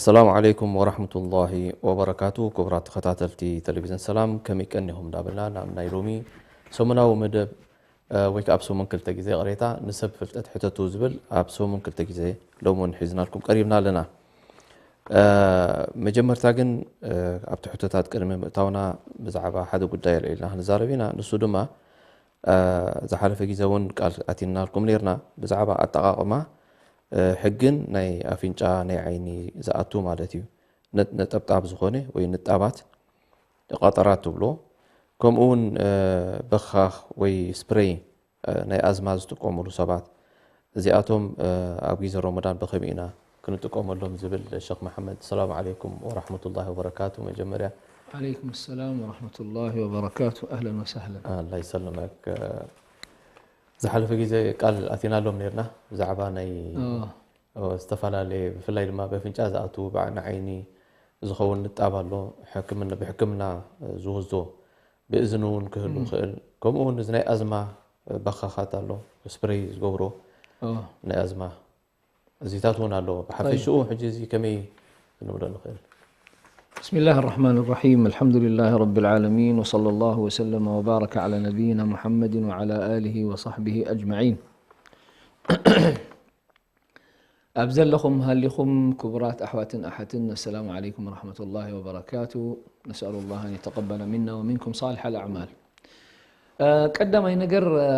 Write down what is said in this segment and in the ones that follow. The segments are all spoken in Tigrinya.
ሰላም ዓለይኩም ወራህመቱላሂ ወበረካቱ። ክቡራት ተኸታተልቲ ቴሌቪዝን ሰላም፣ ከመይ ቀኒኹም እንዳበልና ናብ ናይ ሎሚ ሰሙናዊ መደብ፣ እ፣ ወይ ከዓ ኣብ ሰሙን ክልተ ግዜ ቅሬታ ንሰብ ፍልጠት ሕተቱ ዝብል ኣብ ሰሙን ክልተ ግዜ ሎሚ እውን ሒዝናልኩም ቀሪብና ኣለና። እ፣ መጀመርታ ግን፣ እ፣ ኣብቲ ሕቶታት ቅድሚ ምእታውና ብዛዕባ ሓደ ጉዳይ ኣልዒልና ክንዛረብ ኢና። ንሱ ድማ፣ እ፣ ዝሓለፈ ግዜ እውን ቃል ኣቲናልኩም ነይርና ብዛዕባ ኣጠቓቕማ፣ እ፣ ሕግን ናይ ኣፍንጫ ናይ ዓይኒ ዝኣቱ ማለት እዩ። ነ-፣ ነጠብጣብ ዝኾነ ወይ ንጣባት፣ ቀጠራት ትብሎ፣ ከምኡ እውን፣ እ፣ በኻኽ ወይ ስፕሬይ፣ እ፣ ናይ ኣዝማ ዝጥቀሙሉ ሰባት፣ እዚኣቶም፣ እ፣ ኣብ ግዜ ረመዳን ብኸመይ ኢና ክንጥቀመሎም ዝብል ሸኽ መሓመድ። ሰላም ዓለይኩም ወራህመቱላሂ ወበረካቱ። መጀመርያ ዓለይኩም ሰላም ወራህመቱላሂ ወበረካቱ። ኣህለን ወሳህለን። ኣላ ይሰልመክ። እ፣ ዝሓለፈ ግዜ ቃል ኣቲናሎም ነይርና ብዛዕባ ናይ፣ ኦ። ኦ፣ ዝተፈላለየ ብፍላይ ድማ በፍንጫ ዝኣቱ በዓ-፣ ንዓይኒ ዝኸውን ንጣብ ኣሎ፣ ሕክምና፣ ብሕክምና ዝውዞ ብእዝኒ እውን ክህሉ እም። ይኽእል። ከምኡ እውን እዚ ናይ ኣዝማ በኻኻት ኣሎ፣ ስፕሬይ ዝገብሮ ኦ። ናይ ኣዝማ እዚታት እውን ኣሎ። ብሓፈሽኡ ጠይብ። ሕጂ እዚ ከመይ ክንብሎ ንኽእል? بسم الله الرحمن الرحيم. الحمد لله رب العالمين، وصلى الله وسلم وبارك على نبينا محمد وعلى آله وصحبه أجمعين. ኣብ ዘለኹም ሃሊኹም ክቡራት ኣሕዋትን ኣሓትን፣ السلام عليكم ورحمة الله وبركاته. نسأل الله أن يتقبل منا ومنكم صالح الأعمال. እ፣ ቀዳማይ ነገር፣ እ፣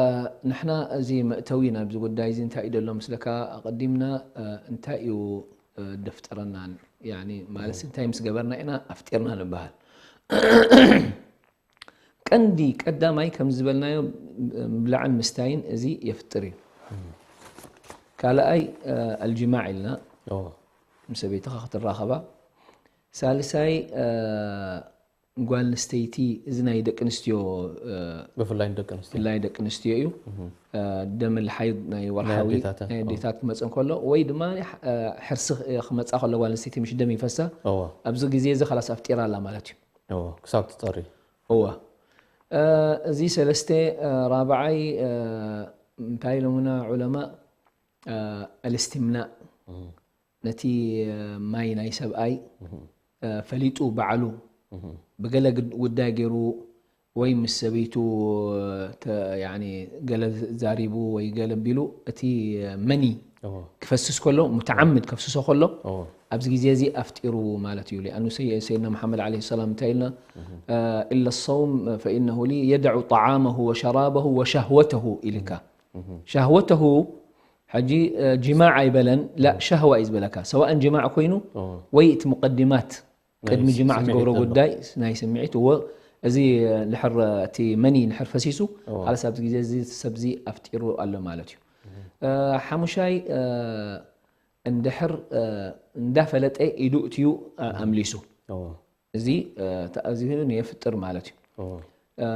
ንሕና እዚ መእተዊ ናብዚ ጉዳይ እዚ እንታይ እዩ ዘሎ ምስለካ፣ ኣቐዲምና፣ እ፣ እንታይ እዩ፣ እ፣ ደፍጠረናን፣ ያኒ፣ ማለት፣ እም። እንታይ ምስ ገበርና ኢና ኣፍጢርና ንበሃል? ቀንዲ ቀዳማይ ከም ዝበልናዮ፣ ምብላዕን ምስታይን እዚ የፍጥር እዩ። እም። ካልኣይ፣ እ፣ ኣልጅማዕ ኢልና ኦ። ምስ ሰበይትኻ ክትራኸባ። ሳልሳይ፣ እ፣ ጓል ኣንስተይቲ፣ እዚ ናይ ደቂ ኣንስትዮ፣ እ፣ ብፍላይ ንደቂ ኣንስትዮ። ብፍላይ ደቂ ኣንስትዮ እዩ። እም። እ፣ ደም ልሓይድ ናይ ናይ ወርሓዊ ኣዴታተን። ናይ ኦ። ኣዴታት ክመጽእ እንከሎ፣ ወይ ድማ፣ እ፣ ሕርሲ ክመጻ ከሎ ጓል ኣንስተይቲ ምሽ ደም ይፈሳ። እወ። ኣብዚ ግዜ እዚ ኻላስ ኣፍጢራ ኣላ ማለት እዩ። እወ፣ ክሳብ ትጸሪ። እወ። እ፣ እዚ ሰለስተ፣ እ፣ ራብዓይ፣ እ፣ እንታይ ኢሎምና ዑለማ? እ፣ ኣልእስትምናእ። እም። ነቲ፣ እ፣ ማይ ናይ ሰብኣይ፣ እም። እ፣ ፈሊጡ ባዕሉ እም። ብገለ ግድ-፣ ጉዳይ ገይሩ ወይ ምስ ሰበይቱ፣ እ፣ ተ-፣ ያኒ ገለ ዛሪቡ ወይ ገለ ቢሉ እቲ፣ እ፣ መኒ እወ። ክፈስስ ከሎ፣ ሙተዓምድ ከፍስሶ ከሎ፣ እወ። ኣብዚ ግዜ እዚ ኣፍጢሩ ማለት እዩ። ሊኣኑ ሰይ-፣ ሰይድና መሓመድ ዓለይሂ ሰላም እንታይ ኢልና? እህ። እ፣ ኢለ ሰውም ፈኢነሁ ሊ የደዑ ጠዓመሁ ወሸራበሁ ወሸህወተሁ ኢልካ። እህ። ሸህወተሁ፣ ሕጂ፣ እ፣ ጅማዕ ኣይበለን፣ ላ፣ እህ። ሸህዋ እዩ ዝበለካ። ሰዋእን ጅማዕ ኮይኑ እወ። ወይ እቲ ሙቀዲማት ናይ ቅድሚ ጅማዕ ስምዒት ትገብሮ ዘሎ። ጉዳይ ናይ ስምዒት፣ እወ፣ እዚ፣ እ፣ ድሕር፣ እ፣ እቲ መኒ ድሕር ፈሲሱ፣ እወ። ሓለስ ኣብዚ ግዜ እዚ ሰብዚ ኣፍጢሩ ኣሎ ማለት እዩ። እህ። እ፣ ሓሙሻይ፣ እ፣ እንድሕር፣ እ፣ እንዳፈለጠ ኢዱ እትዩ፣ እ፣ እህ። ኣምሊሱ። እወ። እዚ፣ እ፣ ተኣዚዙ የፍጥር ማለት እዩ። እወ። እ፣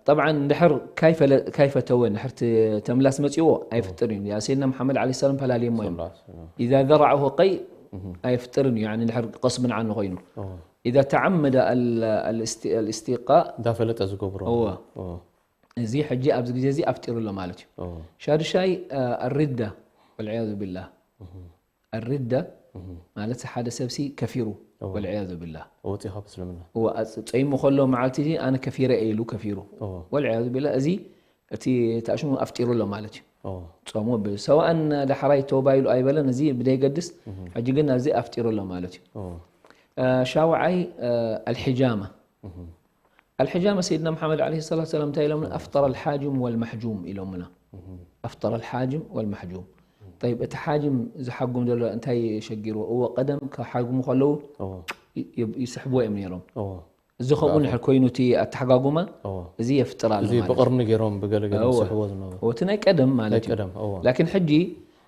ጠብዓን እንድሕር ካይፈለ-፣ ካይፈተወ እንድሕር ት-፣ ተምላስ መጺዎ ኣይፍጥር እዩ። ያ ሰይድና መሓመድ ዓለይሂ ሰላም ፈላልየሞ እዮም። ሰለላሁ ዐለይሂ ወሰለም። ኢዛ ዘረዐሁ ቀይ እህ። ኣይፍጥርን እዩ። ያኒ እንድሕር ቀስብን ዓኒ ኮይኑ። እወ። ኢዛ ተዓመደ ኣል-፣ ኣልእስቲ-፣ ኣልእስቲቃእ እንዳፈለጠ ዝገብሮ። እወ። እወ። እዚ ሕጂ ኣብዚ ግዜ እዚ ኣፍጢሩ ኣሎ ማለት እዩ። እወ። ሻዱሻይ፣ እ፣ ኣሪዳ ወልዕያዙ ቢላህ። እህ። ኣሪዳ እህ። ማለት ሓደ ሰብሲ ከፊሩ እወ። ወልዕያዙ ቢላህ። ወፂኡ ካብ እስልምና። እወ፣ ኣፅ-፣ ጸይሙ ከሎ መዓልቲ እዚ ኣነ ከፊረ እየ ኢሉ ከፊሩ። እወ። ወልዕያዙ ቢላህ፣ እዚ እቲ ተኣሽሙ ኣፍጢሩ ኣሎ ማለት እዩ። እወ። ጾሙ ብ-፣ ሰዋእን ዳሕራይ ተውባ ኢሉ ኣይበለን፣ እዚ ብደይገድስ፣ እህ። ሕጂ ግን ኣብዚ ኣፍጢሩ ኣሎ ማለት እዩ። እወ። እ፣ ሻውዓይ፣ እ፣ ኣልሒጃማ። እህ። ኣልሕጃመ ሰይድና መሓመድ ዓለይሂ ሰላቱ ሰላም እንታይ ኢሎምና? ኣፍጠረ ኣልሓጅም ወልመሕጁም ኢሎምና። እህ። ኣፍጠረ ኣልሓጅም ወልመሕጁም። ጠይብ፣ እቲ ሓጅም ዝሓጉም ዘሎ እንታይ ሸጊርዎ? እዎ፣ ቀደም ክሓጉሙ ከለዉ እዎ። ይ-፣ ይ-፣ ይስሕብዎ እዮም ነይሮም። እዎ። እዚ ከምኡ ብኣፎም። እንድሕር ኮይኑ እቲ ኣተሓጋጉማ፣ እዎ። እዚ የፍጥር ኣሎ እዚ ማለት እዩ። ብቕርኒ ገይሮም ብገለገለ እዎ። ዝስሕብዎ ዝነበሩ። እዎ፣ እቲ ናይ ቀደም ማለት ናይ እዩ። ቀደም፣ እዎ። ላኪን ሕጂ፣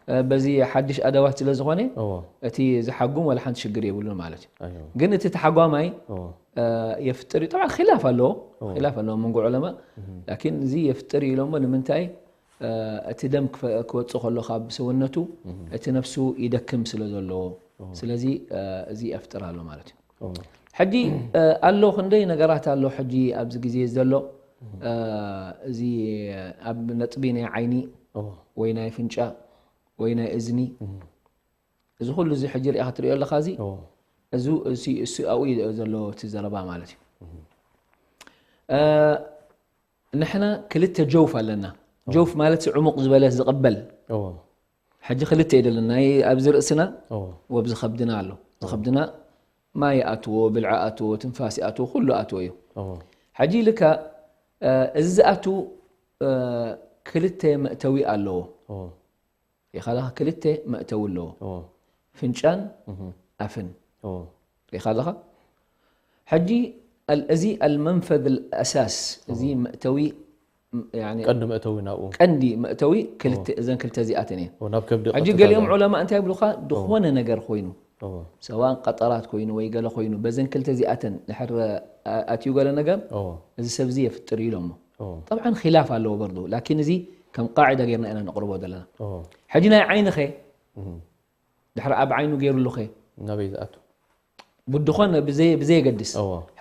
እ፣ በዚ ሓድሽ ኣደዋት ስለ ዝኾነ፣ እዎ። እቲ ዝሓጉም ዋላ ሓንቲ ሽግር የብሉን ማለት እዩ። ኣይዋ። ግን እቲ ተሓጓማይ፣ እዎ። እ፣ የፍጥር እዩ። ጠብዓን ኺላፍ ኣለዎ። እዎ። ኺላፍ ኣለዎ መንጎ ዑለማ። እህ። ላኪን እዚ የፍጥር እዩ ኢሎሞ ንምንታይ? እ፣ እቲ ደም ክፈ-፣ ክወጽእ ከሎ ካብ ሰውነቱ፣ እህ። እቲ ነፍሱ ይደክም ስለ ዘለዎ። እዎ። ስለዚ፣ እ፣ እዚ የፍጥር ኣሎ ማለት እዩ። እዎ። ሕጂ፣ እ፣ ኣሎ ክንደይ ነገራት ኣሎ ሕጂ ኣብዚ ግዜ ዘሎ፣ እህ። እ፣ እዚ ኣብ ነጥቢ ናይ ዓይኒ እዎ። ወይ ናይ ኣፍንጫ ወይ ናይ እዝኒ እህ። እዚ ኩሉ እዚ ሕጂ ሪኢኻ ትሪኦ ኣለኻ እዚ? እዎ። እዚ እሱ ኣብኡ እዩ ዘሎ እቲ ዘረባ ማለት እዩ። ንሕና ክልተ ጀውፍ ኣለና። ጀውፍ ማለት ዕሙቕ ዝበለ ዝቕበል። ሕጂ ክልተ እዩ ዘለና፣ ናይ ኣብዚ ርእስና ወብዚ ከብድና ኣሎ። እዚ ከብድና ማይ ይኣትዎ፣ ብልዒ ኣትዎ፣ ትንፋስ ይኣትዎ፣ ኩሉ ኣትዎ እዩ። ሕጂ ልካ እዚ ዝኣቱ ክልተ መእተዊ ኣለዎ። ሪኢኻ ኣለኻ፣ ክልተ መእተዊ ኣለዎ። ፍንጫን ኣፍን። ሪኢኻ ኣለኻ። ሕጂ እዚ ኣልመንፈዝ ኣልኣሳስ፣ እዚ መእተዊ ቀንዲ መእተዊ ናብኡ ቀንዲ መእተዊ እዘን ክልተ እዚኣተን እየን። ናብ ከብዲ ሕጂ ገሊኦም ዑለማ እንታይ ይብሉኻ፣ ዝኾነ ነገር ኮይኑ ሰዋን ቀጠራት ኮይኑ ወይ ገለ ኮይኑ በዘን ክልተ እዚኣተን ድሕር ኣትዩ ገለ ነገር፣ እዚ ሰብ እዚ የፍጥር እዩ ኢሎሞ። ጠብዓን ኺላፍ ኣለዎ በርዱ፣ ላኪን እዚ ከም ቃዒዳ ጌርና ኢና ነቕርቦ ዘለና። ሕጂ ናይ ዓይኒ ኸ ድሕሪ ኣብ ዓይኑ ገይሩሉ ኸ ናበይ ዝኣቱ? ብድኾን ብዘይ ብዘየገድስ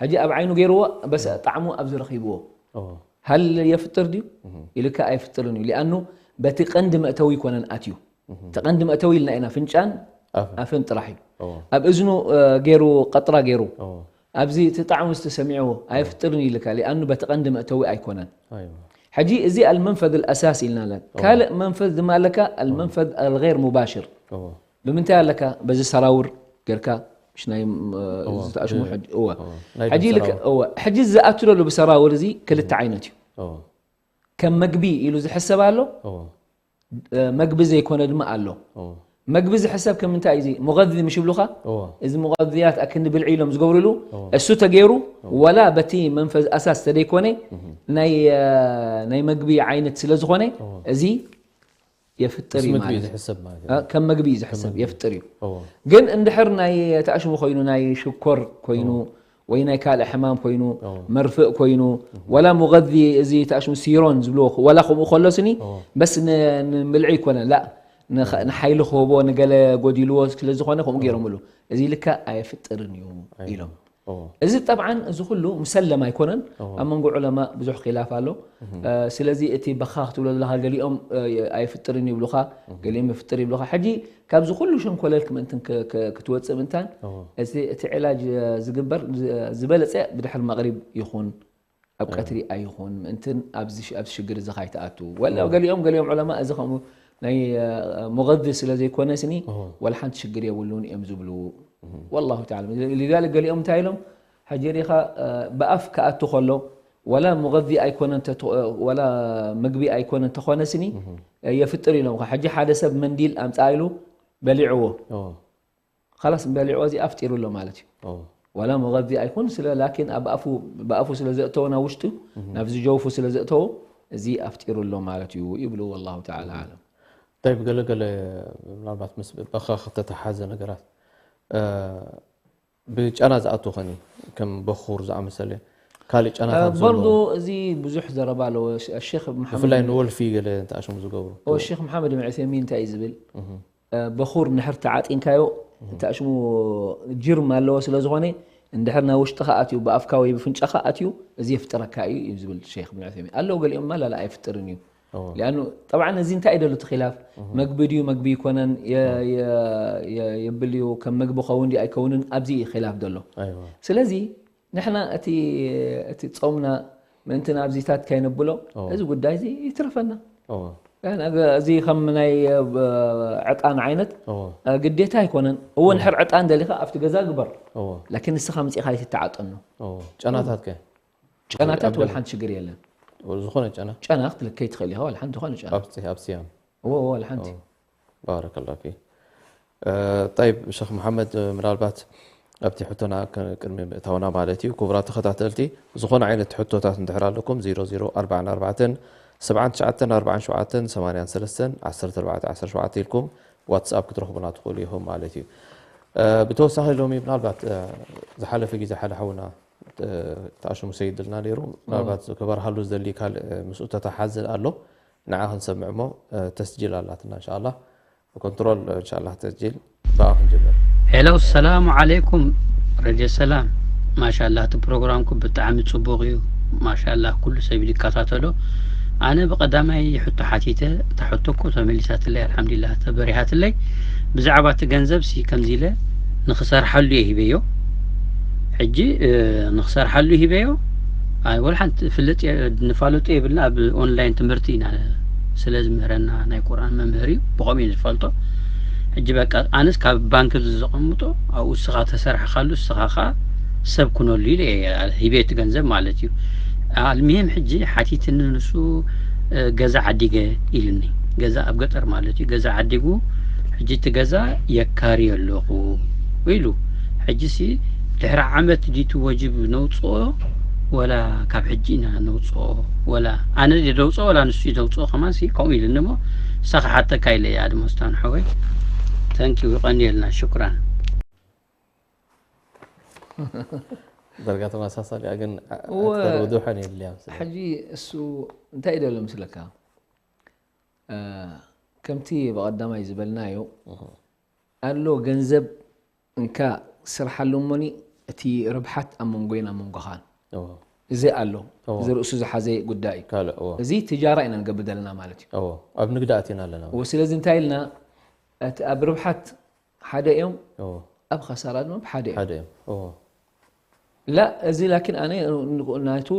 ሕጂ ኣብ ዓይኑ ገይርዎ፣ በስ ጣዕሙ ኣብዚ ረኺብዎ፣ ሃል የፍጥር ድዩ ኢልካ ኣይፍጥርን እዩ። ሊኣኑ በቲ ቀንዲ መእተዊ ይኮነን ኣትዩ። እቲ ቀንዲ መእተዊ ኢልና ኢና፣ ፍንጫን ኣፍን ጥራሕ እዩ። ኣብ እዝኑ ገይሩ፣ ቀጥራ ገይሩ፣ ኣብዚ እቲ ጣዕሙ ዝተሰሚዕዎ ኣይፍጥርን ኢልካ፣ ሊኣኑ በቲ ቀንዲ መእተዊ ኣይኮነን። ሕጂ እዚ ኣልመንፈዝ ኣልኣሳስ ኢልና ኣለና። ካልእ መንፈዝ ድማ ኣለካ፣ ኣልመንፈዝ ኣልገይር ሙባሽር። ብምንታይ ኣለካ? በዚ ሰራውር ጌርካ፣ ምሽ ናይ ዝተኣሽሙ ሕጂ እወ። ሕጂ ዝኣቱ ዘሎ ብሰራውር እዚ ክልተ ዓይነት እዩ። ከም መግቢ ኢሉ ዝሕሰብ ኣሎ፣ መግቢ ዘይኮነ ድማ ኣሎ። መግቢ ዝሕሰብ ከም ምንታይ እዩ? እዚ ሙቐዚ ምሽ ይብሉኻ? እዚ ሙቐዝያት ኣክንዲ ብልዒ ኢሎም ዝገብርሉ፣ እሱ ተገይሩ፣ ወላ በቲ መንፈዝ ኣሳስ ተደይኮነ፣ ናይ መግቢ ዓይነት ስለ ዝኾነ፣ እዚ የፍጥር እዩ ማለት እዩ። ከም መግቢ እዩ ዝሕሰብ፣ የፍጥር እዩ። ግን እንድሕር ናይ ተኣሽሙ ኮይኑ፣ ናይ ሽኮር ኮይኑ ወይ ናይ ካልእ ሕማም ኮይኑ፣ መርፍእ ኮይኑ፣ ወላ ሙቐዚ፣ እዚ ተኣሽሙ ሲሮን ዝብልዎ፣ ወላ ከምኡ ከሎ ስኒ፣ በስ ንምልዒ ይኮነ ላ ንሓይሊ ክህቦ፣ ንገለ ጎዲልዎ ስለ ዝኾነ ከምኡ ገይሮምሉ። እዚ ልካ ኣየፍጥርን እዩ ኢሎም። እዚ ጠብዓን እዚ ኩሉ ሙሰለም ኣይኮነን። ኣብ መንጎ ዑለማ ብዙሕ ኺላፍ ኣሎ። ስለዚ እቲ በኻ ክትብሎ ዘለኻ፣ ገሊኦም ኣየፍጥርን ይብሉኻ፣ ገሊኦም የፍጥር ይብሉኻ። ሕጂ ካብዚ ኩሉ ሸንኮለል ምእንትን ክትወፅእ ምእንታን፣ እቲ ዕላጅ ዝግበር ዝበለፀ ብድሕሪ መቕሪብ ይኹን ኣብ ቀትሪ ኣይኹን ምእንትን ኣብዚ ሽግር እዚ ካይትኣቱ። ወላ ገሊኦም ገሊኦም ዑለማ እዚ ከምኡ ናይ ሙቐዲ ስለ ዘይኮነ ስኒ፣ ወላ ሓንቲ ሽግር የብሉን እዮም ዝብሉ። ወላሁ ተዓላ። ሊዛሊክ ገሊኦም እንታይ ኢሎም፣ ሕጂ ሪኻ ብኣፍ ክኣቱ ከሎ፣ ወላ ሙቐዚ ኣይኮነን፣ ወላ ምግቢ ኣይኮነን ተኾነ ስኒ፣ የፍጥር ኢሎም። ሕጂ ሓደ ሰብ መንዲል ኣምፅኣ ኢሉ በሊዕዎ። ኸላስ በሊዕዎ፣ እዚ ኣፍጢሩ ኣሎ ማለት እዩ። ወላ ሙቐዚ ኣይኮን ስለ፣ ላኪን ኣብ ኣፉ፣ ብኣፉ ስለ ዘእተዎ ናብ ውሽጡ፣ ናብዚ ጀውፉ ስለ ዘእተዎ፣ እዚ ኣፍጢሩ ኣሎ ማለት እዩ ይብሉ። ወላሁ ተዓላ ኣዕለም። ጠይብ፣ ገለ ገለ ምናልባት ምስ በኻ ከተተሓዘ ነገራት፣ ብጨና ዝኣቱ ኸኒ ከም በኹር ዝኣመሰለ ካልእ ጨናታት ዘሎ? በርዶ እዚ ብዙሕ ዘረባ ኣለዎ። ሸኽ መሓመድ ብፍላይ ንወልፊ ገለ ተኣሽሙ ዝገብሩ። ሸኽ መሓመድ ብን ዑሰይሚን እንታይ እዩ ዝብል? በኹር ንድሕር ተዓጢንካዮ፣ ተኣሽሙ ጅርም ኣለዎ ስለ ዝኾነ፣ እንድሕር ናብ ውሽጥኻ ኣትዩ፣ ብኣፍካ ወይ ብፍንጫኻ ኣትዩ፣ እዚ የፍጥረካ እዩ እዩ ዝብል ሸይኽ ብን ዑሰይሚን። ኣለዉ ገሊኦም ድማ ላላ ኣይፍጥርን እዩ። ሊኣኑ ጠብዓን እዚ እንታይ እዩ ደሎ እቲ ኺላፍ? መግቢ ድዩ መግቢ ይኮነን የብል እዩ፣ ከም መግቢ ኸውን ድዩ ኣይከውንን፣ ኣብዚ እዩ ኺላፍ ደሎ። ስለዚ ንሕና እቲ እቲ ጾምና ምእንቲ ናብዚታት ከይነብሎ፣ እዚ ጉዳይ እዚ ይትረፈና። እዚ ከም ናይ ዕጣን ዓይነት ግዴታ ኣይኮነን። እወ፣ ንድሕር ዕጣን ደሊኻ ኣብቲ ገዛ ግበር፣ ላኪን ንስኻ መጺእኻ ኣይትተዓጠኖ። ጨናታት ከ? ጨናታት ወላ ሓንቲ ሽግር የለን። ዝኾነ ጨና? ጨና ክትልከይ ትኽእል ኢኻ፣ ወላ ሓንቲ ዝኾነ ጨና። ኣብ ስያም? እወ፣ እወ፣ ወላ ሓንቲ። ባረከላ ፊክ። ጠይብ ሸኽ መሓመድ፣ ምናልባት ኣብቲ ሕቶና ቅድሚ ምእታውና ማለት እዩ፣ ክቡራት ተኸታተልቲ፣ ዝኾነ ዓይነት ሕቶታት እንድሕር ኣለኩም፣ ዜሮ ዜሮ ኣርባዕተ ኣርባዕተ ሰብዓ ትሽዓተ ኣርባዓ ሸውዓተ ሰማንያ ሰለስተ ዓሰርተ ኣርባዕተ ዓሰርተ ሸውዓተ ኢልኩም ዋትስኣፕ ክትረኽቡና ትኽእሉ ኢኹም ማለት እዩ። ብተወሳኺ ሎሚ ምናልባት ዝሓለፈ ግዜ ሓደ ሓውና ተኣሽሙ ሰይድ ኢልና ነይሩ፣ ምናልባት ከበርሃሉ ዝደሊ ካልእ ምስኡ ተተሓዘ ኣሎ፣ ንዓ ክንሰምዕ እሞ ተስጅል ኣላትና እንሻላ። ኮንትሮል እንሻላ ተስጅል ብኣ ክንጅምር። ሄሎ ሰላሙ ዓለይኩም ረድዮ ሰላም። ማሻላ እቲ ፕሮግራምኩም ብጣዕሚ ፅቡቕ እዩ። ማሻላ ኩሉ ሰብ ይከታተሎ። ኣነ ብቐዳማይ ሕቶ ሓቲተ፣ እታ ሕቶ እኮ ተመሊሳትለይ ኣልሓምዱሊላህ ተበሪሃትለይ። ብዛዕባ እቲ ገንዘብ ሲ ከምዚ ኢለ ንኽሰርሓሉ እየ ሂበዮ። ሕጂ ንኽሰርሓሉ ሂበዮ። ወላ ሓንቲ ፍልጥ ንፋለጦ የብልና፣ ኣብ ኦንላይን ትምህርቲ ኢና ስለ ዝምህረና፣ ናይ ቁርኣን መምህር እዩ፣ ብኸምኡ እዩ ዝፈልጦ። ሕጂ በቃ ኣነስ ካብ ባንክ ዘቐምጦ ኣብኡ እስኻ ተሰርሕካሉ እስኻ ኸዓ ሰብ ኩነሉ ኢለ እየ ሂበዮ እቲ ገንዘብ ማለት እዩ። ኣልሚሄም ሕጂ ሓቲትኒ ንሱ ገዛ ዓዲገ ኢሉኒ። ገዛ ኣብ ገጠር ማለት እዩ። ገዛ ዓዲጉ ሕጂ እቲ ገዛ የካርዮ ኣለኹ ኢሉ። ሕጂ ሲ ድሕሪ ዓመት ዲቱ ወጅብ ነውፅኦ ወላ ካብ ሕጂ ኢና ነውፅኦ? ወላ ኣነ ድየ ደውፅኦ ወላ ንሱ እዩ ደውፅኦ? ከማን ሲ ከምኡ ኢሉኒ እሞ ንሳ ክሓተካ ኢለ እየ። ኣድሞስታን ሓወይ፣ ተንኪው፣ ይቐንየልና፣ ሽኩራን። ዳርጋ ተመሳሳሊ እያ ግን እወ። ኣክተር ውዱሐን የድልያ። ሕጂ እሱ እንታይ ደሎ ምስለካ? ከምቲ ብቐዳማይ ዝበልናዮ ኣሎ፣ ገንዘብ እንካ ስርሓሉ እሞኒ እቲ ርብሓት ኣብ መንጎይን ኣብ መንጎኻን እዚ ኣሎ። እዚ ርእሱ ዝሓዘ ጉዳይ እዩ። ካልእ እዎ እዚ ትጃራ ኢና ንገብር ዘለና ማለት እዩ። እዎ ኣብ ንግዲ ኣቲና ኣለና። እዎ ስለዚ እንታይ ኢልና እቲ ኣብ ርብሓት ሓደ እዮም እዎ ኣብ ኸሳራ ድማ ብሓደ እዮም። ሓደ እዮም። እዎ ላ እዚ ላኪን ኣነ ናቱ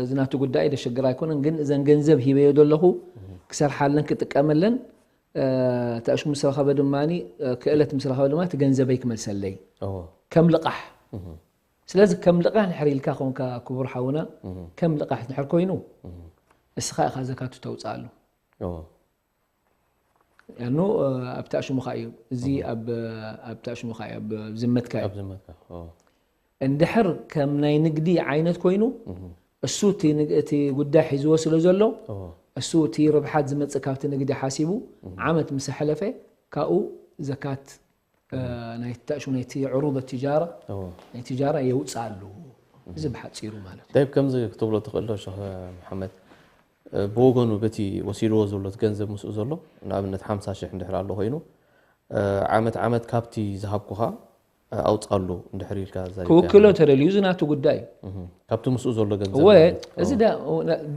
ዝናቱ ጉዳይ ደሸግር ኣይኮነን፣ ግን እዘን ገንዘብ ሂበዮ ዘለኹ ክሰርሓለን ክጥቀመለን ተእሽ ምስ ረኸበ ድማ ክእለት ምስ ረኸበ ድማ እቲ ገንዘበይ ክመልሰለይ እዎ ከም ልቓሕ። እህ ስለዚ ከም ልቓሕ ንሕር ኢልካ ኮንካ ክቡር ሓውና እህ ከም ልቓሕ ንሕር ኮይኑ እህ እስኻ ኢኻ ዘካቱ ተውፅኣሉ። እዎ ያኑ ኣብቲ ኣሽሙኻ እዩ እዚ ኣብ ኣብቲ ኣሽሙኻ እዩ ኣብ ዝመትካ እዩ። ኣብ ዝመትካ። እዎ እንድሕር ከም ናይ ንግዲ ዓይነት ኮይኑ እህ እሱ እቲ ንግ- እቲ ጉዳይ ሒዝዎ ስለ ዘሎ እዎ እሱ እቲ ርብሓት ዝመፅእ ካብቲ ንግዲ ሓሲቡ ዓመት ምስ ኣሕለፈ ካብኡ ዘካት እ፣ ናይ ተእሹ ናይ ቲ ዕሩድ ትጃራ እዎ ናይ ትጃራ የውፅኣሉ። እዚ ብሓፂሩ ማለት እዩ። ዳይብ ከምዚ ክትብሎ ትኽእል ዶ ሸኽ መሓመድ? እ፣ ብወገኑ በቲ ወሲድዎ ዘሎ እቲ ገንዘብ ምስኡ ዘሎ ንኣብነት ሓምሳ ሽሕ እንድሕር ኣሎ ኮይኑ እ፣ ዓመት ዓመት ካብቲ ዝሃብኩኻ እ፣ ኣውፃሉ እንድሕር ኢልካ ዛሪብካ ክውክሎ ተደልዩ እዚ ናቱ ጉዳይ እዩ። እህ፣ ካብቲ ምስኡ ዘሎ ገንዘብ እወ ማለት እዩ። እዚ ዳ-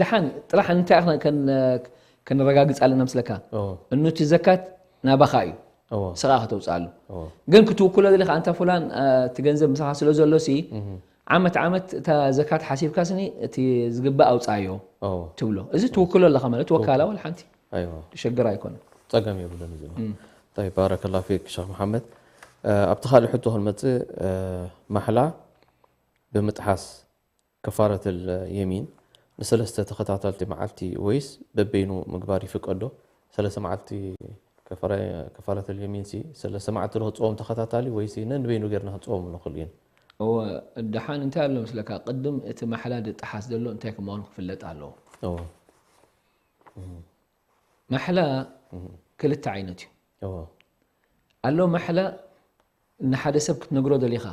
ደሓን ጥራሕ እንታይ ኢኽና ከን- ከነረጋግፅ ኣለና ምስለካ እዎ እኑ እቲ ዘካት ናባኻ እዩ እዎ ስኻ ከተውፅኣሉ እዎ ግን ክትውክሎ ዘለካ ኣንታ ፍላን እ፣ እቲ ገንዘብ ምሳኻ ስለ ዘሎ ሲ እህ ዓመት ዓመት እታ ዘካት ሓሲብካ ስኒ እቲ ዝግባእ ኣውፃዮ እዎ ትብሎ። እዚ ትውክሎ ኣለኻ ማለት ወካላ ወላ ሓንቲ ኣይዋ ሸግር ኣይኮነ። ጸገም የብሉን እዚ። طيب بارك الله فيك شيخ محمد. ኣብቲ ካልእ ሕቶ ክንመጽእ ማሕላ ብምጥሓስ ከፋረተል የሚን ንሰለስተ ተኸታተልቲ መዓልቲ ወይስ በበይኑ ምግባር ይፍቀዶ? ሰለስተ መዓልቲ ከፋረተል የሚን ሲ ሰለስተ መዓልቲ ዶ ክጾም ተኸታታሊ ወይስ ነንበይኑ ጌርና ክጾም ንኽእል ግን? እወ ደሓን እንታይ ኣሎ ምስለካ ቅድም እቲ ማሕላ ድጥሓስ ዘሎ እንታይ ክመኑ ክፍለጥ ኣለዎ። እዎ ማሕላ ክልተ ዓይነት እዩ። እዎ ኣሎ ማሕላ ንሓደ ሰብ ክትነግሮ ደሊኻ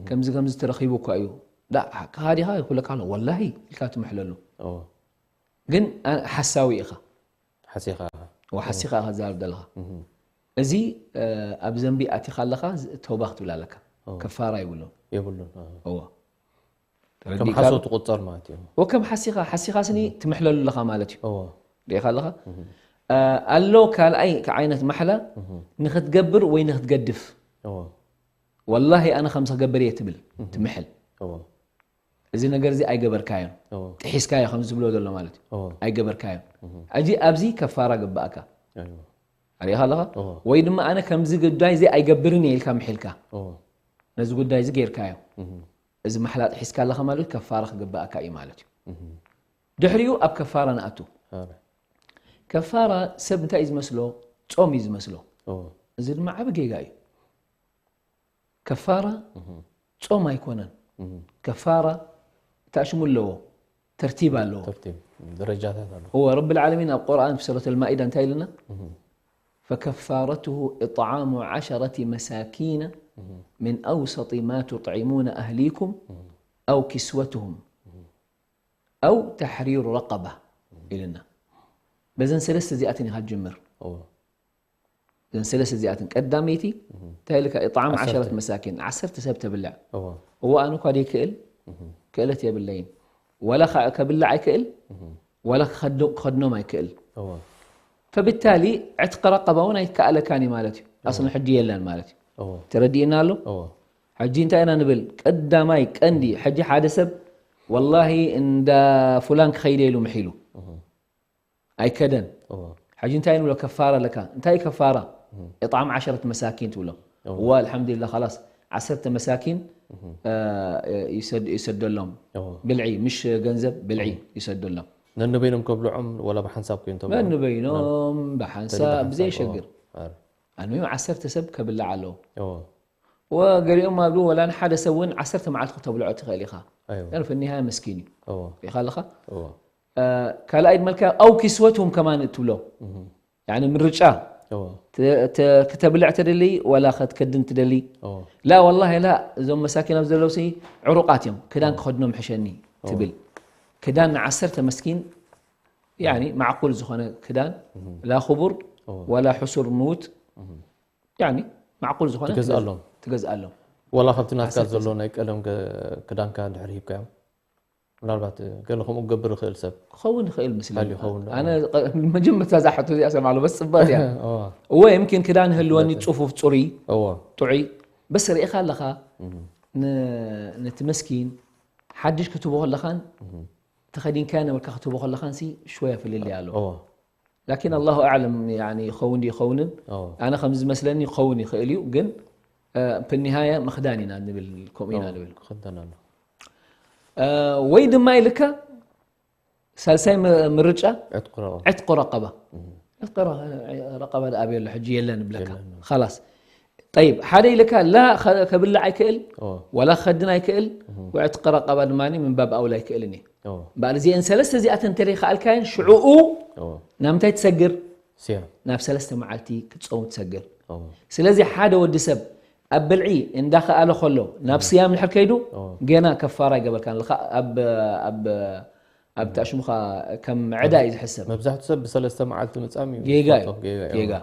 ከምዚ ከምዚ ተረኺቡ እኳ እዩ ዳ ከሃዲኻ ይኩለካ ኣሎ ወላሂ ኢልካ ትምሕለሉ እዎ ግን ኣ- ሓሳዊ ኢኻ ሓሲኻ ወሓሲኻ ኢኻ ትዛረብ ዘለኻ እዚ ኣብ ዘንቢ ኣቲኻ ኣለኻ ተውባ ክትብል ኣለካ። ከፋራ ይብሎ የብሉን። እዎ ከም ሓሶ ትቁጸር ማለት እዩ። ወከም ሓሲኻ ሓሲኻ ስኒ ትምሕለሉ ኣለኻ ማለት እዩ። እዎ ርኢኻ ኣለኻ ኣሎ ካልኣይ ዓይነት ማሕላ ንክትገብር ወይ ንክትገድፍ እዎ ወላሂ ኣነ ከምዚ ክገብር እየ ትብል ትምሕል እዎ እዚ ነገር እዚ ኣይገበርካዮን እዎ ጥሒስካዮ ከም ዝብሎ ዘሎ ማለት እዩ እዎ ኣይገበርካዮን ሕጂ ኣብዚ ከፋራ ግባእካ ኣይዋ ርኢኻ ኣለኻ እዎ ወይ ድማ ኣነ ከምዚ ጉዳይ እዚ ኣይገብርን እየ ኢልካ ምሒልካ እዎ ነዚ ጉዳይ እዚ ጌርካዮ እህ እዚ ማሕላ ጥሒስካ ኣለኻ ማለት ከፋራ ክግባእካ እዩ ማለት እዩ እህ ድሕሪኡ ኣብ ከፋራ ንኣቱ ኣረ ከፋራ ሰብ እንታይ እዩ ዝመስሎ ጾም እዩ ዝመስሎ እዎ እዚ ድማ ዓቢ ጌጋ እዩ ከፋራ እህ ጾም ኣይኮነን እህ ከፋራ ታሽሙ ኣለዎ ተርቲብ ኣለዎ ተርቲብ ደረጃታት ኣሎ። هو رب العالمين ኣብ ቁርኣን في سورة المائدة እንታይ ኢልና እህ فكفارته إطعام عشرة مساكين من أوسط ما تطعمون أهليكم أو كسوتهم أو تحرير رقبة ኢልና በዘን ሰለስተ እዚኣተን ኢኻ ትጅምር እዎ እዘን ሰለስተ እዚኣተን ቀዳመይቲ እንታይ ኢልካ إطعام ዓሰርተ። عشرة مساكين ዓሰርተ ሰብ ተብልዕ እዎ እዎ ኣነ እኳ ደይክእል ክእለት የብለይን ወላ ከ- ከብልዕ ኣይክእል ወላ ክኸዶ- ክኸድኖም ኣይክእል እዎ فبالتالي ዕትቂ ረቀባ እውን ኣይከኣለካን እዩ ማለት እዩ ኣስሊ ሕጂ የለን ማለት እዩ እዎ ተረዲእና ኣሎ እዎ ሕጂ እንታይ ኢና ንብል? ቀዳማይ ቀንዲ ሕጂ ሓደ ሰብ ወላሂ እንዳ ፉላን ክኸይደ ኢሉ ምሒሉ ኣይከደን። ሕጂ እንታይ ንብሎ? ከፋራ ለካ። እንታይ ከፋራ? ኢጣዓም ዓሸረት መሳኪን ትብሎ። እዋ ኣልሓምዱሊላህ ኻላስ ዓሰርተ መሳኪን ይሰደሎም። ብልዒ ምሽ ገንዘብ ብልዒ ይሰደሎም። ነንበይኖም ከብልዖም ወላ ብሓንሳብ ኮይን ተብሎ ነንበይኖም ብሓንሳብ ብዘይሸግር ኣልሚም ዓሰርተ ሰብ ከብልዕ ኣለዎ። ወገሊኦም ኣብሉ ወላ ንሓደ ሰብ እውን ዓሰርተ መዓልቲ ክተብልዖ ትኽእል ኢኻ። ፍኒሃያ መስኪን እዩ ኢኻ ኣለኻ። ካልኣይ ድመልካ ኣው ኪስወትሁም ከማን እትብሎ ምርጫ ክተብልዕ ትደሊ ወላ ከትከድን ትደሊ። ላ ወላ ላ እዞም መሳኪን ኣብ ዘለውሲ ዕሩቃት እዮም ክዳን ክኸድኖም ሕሸኒ ትብል። ክዳን ንዓሰርተ መስኪን ማዕቁል ዝኾነ ክዳን ላ ክቡር ወላ ሕሱር ምውት ማዕቁል ዝኾነ ትገዝኣሎም። ትገዝኣሎም። ዋላ ካብቲ ናትካ ዘሎ ናይ ቀደም ክዳንካ ድሕሪ ሂብካዮም ምናልባት ገለ ከምኡ ክገብር ይኽእል ሰብ ክኸውን ይኽእል ምስለኒ። ይኸውን። ኣነ መጀመርታ እዛ ሕቶ እዚኣ ሰምዓሉ በስ ፅበት እያ። እወ የምኪን ክዳን ህልወኒ ፅፉፍ ፅሩይ እዎ ጥዑይ በስ ርኢኻ ኣለኻ። ን- ነቲ መስኪን ሓድሽ ክትቦ ከለኻን ተኸዲንካዮ ነበርካ ክትቦ ከለኻን ሲ ሽወያ ፍልልይ ኣሎ። እዎ ላኪን ኣላሁ ኣዕለም ያኒ ይኸውን ድዩ ይኸውንን እዎ ኣነ ከም ዝመስለኒ ክኸውን ይኽእል እዩ። ግን እ፣ ብኒሃያ ምኽዳን ኢና ንብል ከምኡ ኢና ንብል። ክኽደን ኣሎ። እ፣ ወይ ድማ ኢልካ ሳልሳይ ም- ምርጫ ዕጥቁ ረቆ ዕጥቁ ረቀባ። ዕጥቁ ረ- ረቀባ ደኣ ኣበይ ኣሎ ሕጂ የለን ይብለካ። ኻላስ ጠይብ ሓደ ኢልካ ላ ከ- ከብልዕ ኣይክእል እዎ ወላ ክኸድን ኣይክእል። ወዕጥቂ ረቀባ ድማ ምንባብ ኣውላ ኣይክእልን እዩ። እዎ እምበኣር እዚአን ሰለስተ እዚኣተን እንተደይከኣልካየን ሽዕኡ እዎ ናብ ምንታይ ትሰግር? ስያም ናብ ሰለስተ መዓልቲ ክትፀውም ትሰግር። እዎ ስለዚ ሓደ ወዲ ሰብ ኣብ ብልዒ እንዳኸኣለ ከሎ ናብ ስያም ድሕር ከይዱ እዎ ገና ከፋራ ይገበርካ ኣለካ። ኣብ ኣብ ኣብ ታሽሙኻ ከም ዕዳ እዩ ዝሕሰብ። መብዛሕትኡ ሰብ ብሰለስተ መዓልቲ ምጻም እዩ ጌጋ እዩ። ዝፈትዎ። ጌጋ እዩ። ጌጋ